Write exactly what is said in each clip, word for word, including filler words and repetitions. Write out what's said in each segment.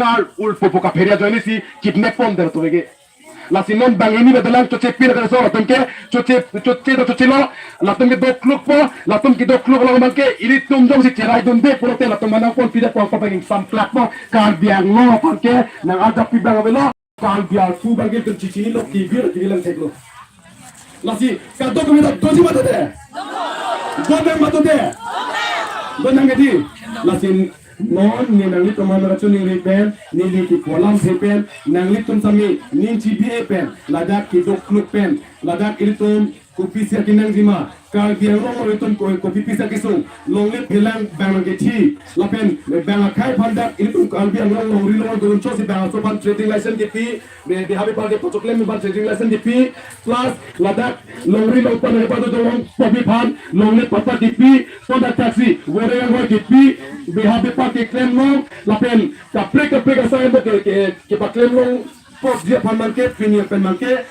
Car ul popo kapheria join si kidnap pon der to ke. Lasi non banghini bedelang choche pil ka so latum ke choche choche do choche lo latum ke dokluk po latum ke dokluk lo abang ke ilitum jongsi cherai dunde pulote latum manang pon pida pon pabang sam klak po Karbi Anglong aphan ke nang ada pibang avelo Karbi Anglong abang ke tun chichini lo kibir kibir lang thek lo. Lasi kadokave ta doji matote. Donang matote. Donang ke di. Lasi non ne nanglitum amera choningri pen, neli kipu alamthe pen, nanglitum sami ning chibi-e pen, ladak kedokluk pen, ladak ilitum kopisi akenangji ma, Karbi Anglong along itum ko- kopipisi akesung, longle phelang bang kethi, lapen bang akhei aphan dak ilitum Karbi Anglong longri long dun chosi bang aso aphan trading license kepi, Be- beha bepar ke pochok lem ban trading license kepi, plus ladak longri longpan ke patu tolong pobi aphan longle pata kepi, soda taxi, goreng angoi kepi, beha bepar keklem long, lapen kaprek kaprek asai bo ke ke kepaklem long, pop dia aphan abang ke, pini pen abang ke,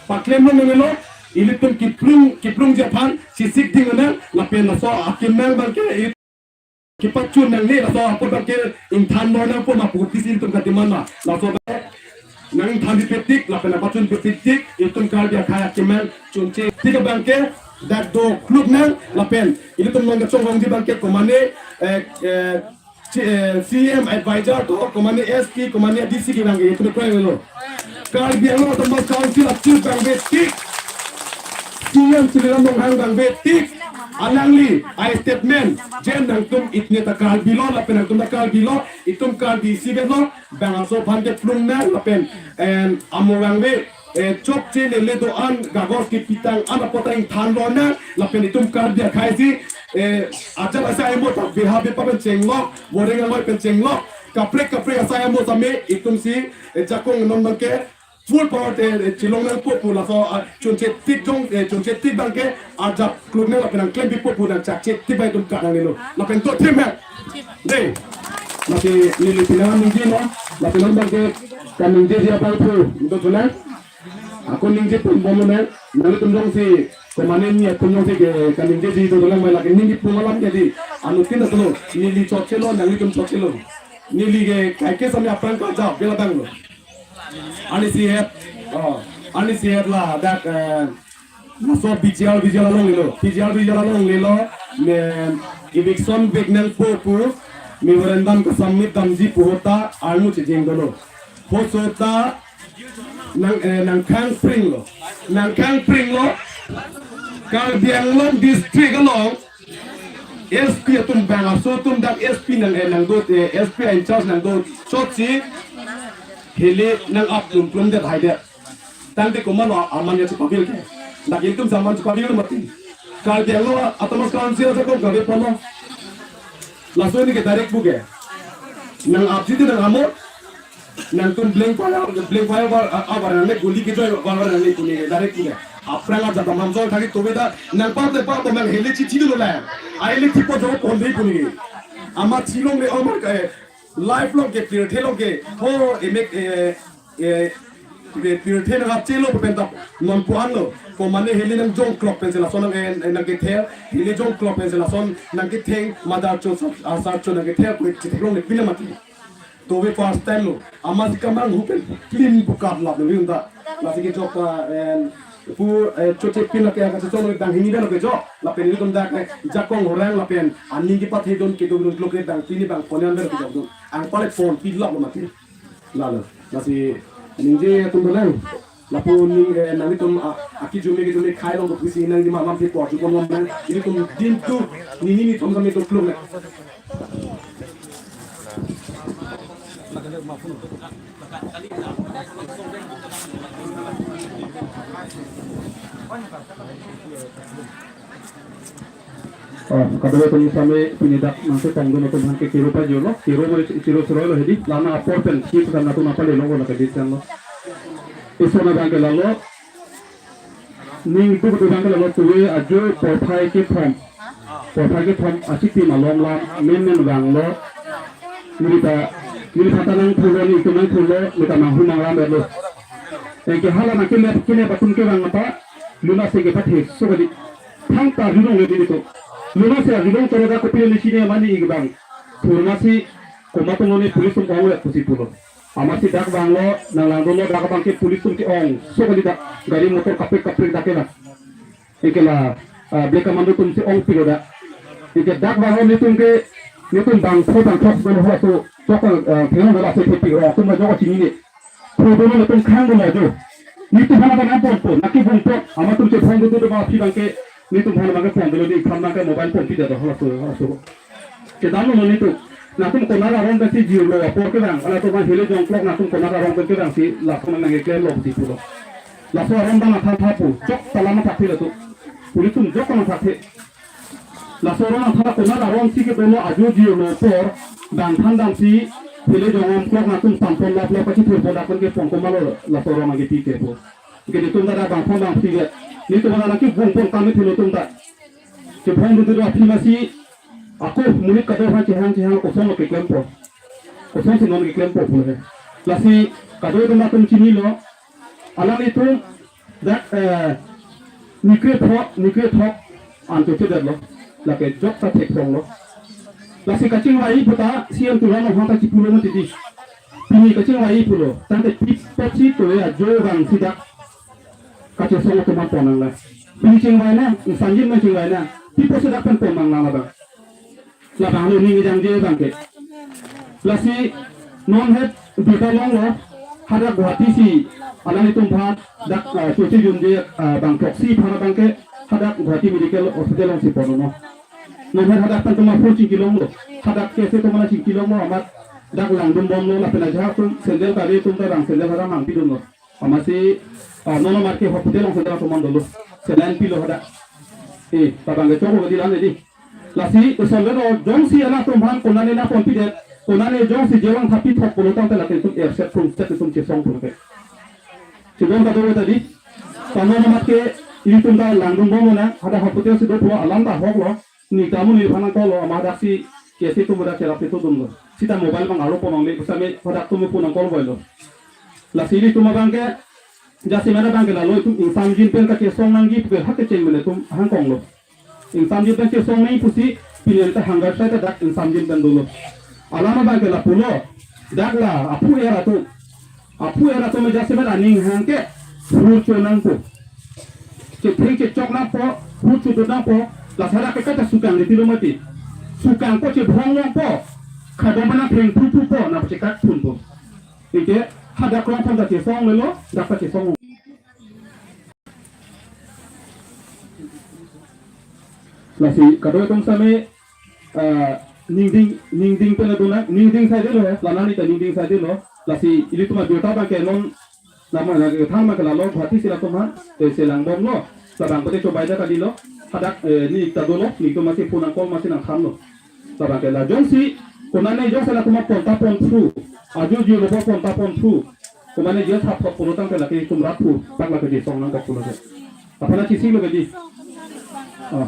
paklem long nang lo, ilitum kiplung kiplungji aphan, sisik ding nang, lapen laso akim nang abang ke, kepachun nangne laso apot abang ke ingthan lo nang po ma pu kopisi ilitum kademand ma. Laso abang nang ingthan pipe tik lapen apachun pipe tik ilitum Karbi akhei akeman chunche tik abang ke dak dokluk nang lapen ilitum non kachonghongji abang ke komane, eh, eh, C- eh, C M advisor to komane S P komane D C kevang ke ilitum kroi lo. Karbi Anglong Autonomous Council aphi abang ve tik. C M Tuliram Ronghang abang ve tik. Alangli a statement. Jen nangtum itne ta Karbi lo, lapen nangtum ta Karbi lo, itum Karbi isi ve lo, bang aso aphan keplung nang, lapen, em, amo abang ve, eh, chokche lele do-an, kagos kepi tang-an apot ta ingthan lo nang, lapen itum Karbi akhei si, eh, ajat asai mo ta beha bepar pen chenglok, goreng angoi pen chenglok, kaprek kaprek asai mo sami, itum si, eh, jakong non abang ke, full power te, eh, chelong nang po pu laso, ah, chunche tik jong, eh, chunche tik abang ke, arjap kluk nang lapen nangklem pipo pu nang chakche tik abang itum ka nangne lo. Lapen to thim he. Dei. Lasi neli pini ningje lo. Lapen non abang ke kaningjeji abang pu. Ito tulang. Ako ningje pon bom nang. Nanglitum jongsi komane ni atum jongsi ke kaningjeji ito tulang mai lake ningje pon alam jadi. Anuttin ta solo. Neli chokche lo, nanglitum chokche lo. Neli ke kaike sami aphrang ka jap bela abang lo. Arnisi het, oh, arnisi het ladak, eh, laso B G R, B G R along lelo, B G R, B G R along lelo, me eviction vek nang po pu, memorandum ke submit damji pu ahut ta, armu chejeng dolo. Hosota, nang, eh, nangkhang pring lo, nangkhang pring lo, Karbi Anglong district along, S P atum bang aso atum dak S P nang, eh, nangdo, eh, S P in charge nangdo chotsi hili nang-ap plum plum det hai det. Tangte komatlo aman ya chepabil ke. Dak ilitum si aman chepabil mati. Karbi Anglong Autonomous Council ajakong kave ponlo. Laso ni ke direct pu ke. Nang-apji te nang amo. Nangtum blank fire, blank fire abar, abar nangne guli kejoi abar nangne pu ne direct pu ne. Aphrang ajat damam jol thagi tobe ta nang pap le pap nang hili chichi dolo la. Ahili thipo jo pon dei pu ne. Amat chilongle omar ke life long ke pirthe long ke ho emek, eh, eh, pirthe nang chelo pen ta non pu anlo. Komane hili nang jongklok pensi lason nang, eh, nang kether, hili jongklok pensi lason nang ketheng, mother cho, asar cho nang kether pu chithe longle pine mati. Tobe first time lo. Amat si kamang hu pen clean bukat lap nang ri unta. Lasi kejok ta, em, pu, eh, choche pin lake kachesong lo banghini lo kejok. Lapen ilitum dak, eh, jakong horang lapen aning kepathe dun kedun dun klok le bang pini bang ponyan lo kejok dun. Angpale pon pi lap lo mati. Lalo. Lasi ningje atum dolang. Lapu ning, eh, nanglitum, ah, akijumi kijumi khei long kopisi nangji ma lam si por jupon long nang. Ilitum din tu nini ni thom sami tu klung nang. Oh, kadokave atum sami pini dak nangketong dun atum aphan ke kero pajirlo, kero mo chiro chiro lo hedi, lana apor pen chip kan atum apale lo la kedi chan lo. Isona abang ke lalo, ning tu tu abang ke lalo tuwe ajo porphai kethom. Porphai kethom achiti malom lam, men men vanglo. Neli ta, neli phanta nangthulo, nelitum nangthulo, neli ta manghu manglam etlo. Anke hala nangkele, kele atum kevang apa, luna se kepathe, so kali. Thangta rilong le dito. Luna se rilong choro ka kopi le chine mani ik bang. Thurma si Komat atum lo ne police atum ong-et pusi pulo. Amatsi dak vanglo, nang langdunlo, dak abangke police atum ke-ong. So kali dak gari motor kaprek kaprek dak ke dak. Anke la, ah, black commando atumsi ongpilo dak. Anke dak vanglo netum ke, netum bangpho bangthrok dolo ho aso, chok, ah, thengno la se thepi ro, atum la jok chinine. Phu dolo netum khang dolo ajo. Netum aphan abang ponpo, nangkevungpo, amat atum chephong dodun do ma aphi abangke, netum aphan abangke pon dolo, netum aphan abangke mobile ponpidetlo ho aso, ho aso. Kedamlo netum. Nangtum konat arong pensi jirlo apor kevang, halatum ma hele jongklok nangtum konat arong pen kevangsi, laso nang nangkeklemlo pusi pulo. Laso aron abang atha tha pu, jok ta alam athakthe latum. Police atum jok alam athakthe. Laso aron atha konat arongsi kedolo ajo jirlo apor, bang than damsi, hele jongklok nangtum sampon lap lap pachithurpo dak pen kepon komatlo laso aron nangkepi kepu. Anke netum ta dak bangpho bangphli ke. Netum ta nangkevungpon kami thilo atum ta. Chephong dodun do aphi amatsi, ako monit kadokave chehang chehang kosonlo keklempo. Kosonsi non keklempo pu he. Lasi kadokave atum chinilo. Alanglitum dak, eh, nikre thok, nikre thok an chochinedetlo. Lake jok ta thekthonglo. Lasi kachingvai puta C M Tuliram Ronghang ta chipulo mati di. Pini kachingvai pulo. Tangte pipotsi toya ajo vangsi dak kachesong atum aphan pon nanglang. Pini chingvai nang, ingsamjin nang chingvai nang. Pipotsi dak pen pon nanglang labang. Labanglo ning kejangje abangke. Lasi non het birta longlo, hadak Guwahati si alanglitum aphan dak, ah, choche junje, ah, bangthroksi aphan abangke hadak Guwahati Medical Hospital alongsi ponlo. Non het hadak pen atum aphu chingkilonglo. Hadak case atum aphan chingkilonglo amat dak langdunbomlo lapen ajahak atum sandal kari atum ta bang sandal hadak mangpidunlo. Amatsi, ah, non amat ke hospital along sandal atum mandolo. Saline pilo hadak. Eh, labangke choklo kadi lan di. Lasi, isolero jongsi alanglitum aphan konane nangponpidet, konane jongsi jewang thapi thok pulo tangte lake itum erset prungset itum chesong pulo ke. Chibon kadokave ta di. Tanglo amat ke ilitum ta langdunbomlo nang, hadak hospital si do pulo alam ta ahoklo, ne ta amonit aphan nangkoklo, amat hadaksi case atum hadak cherap si dodunlo. Sita mobile abang arlo pon longle, pusitame hadak atum pon nangkok boylo. Lasi ilitum abangke, jasemet abangke lalo itum ingsamjin pen kachesong nangji puke ha kecheng pen itum hangkonglo. Ingsamjin pen chesong nangji pusi pini ta hunger strike ta dak ingsamjin pen dolo. Alam abangke lapulo. Dak la aphu er atum. Aphu er atum jasemet aning hangke hur cho nangpo. Chetheng chechok nangpo, hur chodun nangpo, la sara ke kata sukang di tilo mati. Sukangpo chephong longpo. Khadom mana pheng phu phu po, nangpo chekak phunpo. Anke hadak rong thom ta chesong lelo, dak ta chesong. Lasi kadokave atum same, ah, ningding, ningding pen aduna, ningding saidelo, la nani ta ningding saidelo. Lasi ilitum abirta abangke non, nama na kethan ma ke lalo, Guwahati si latum aphan, eh, selangbomlo. Labang pute chobai ta kalilo, hadak, eh, ne ta dolo, netum amatsi phone nangkok amatsi nangthanlo. Labangke la jongsi, konane jongsi latum aphan pon ta ponthu, ajo jirlo apor pon ta ponthu. Konane jir thap thap pulo tangte lake itum rat thu, dak lake chesong nangkok pulo ke. Aphan chesinglo ke di. Oh.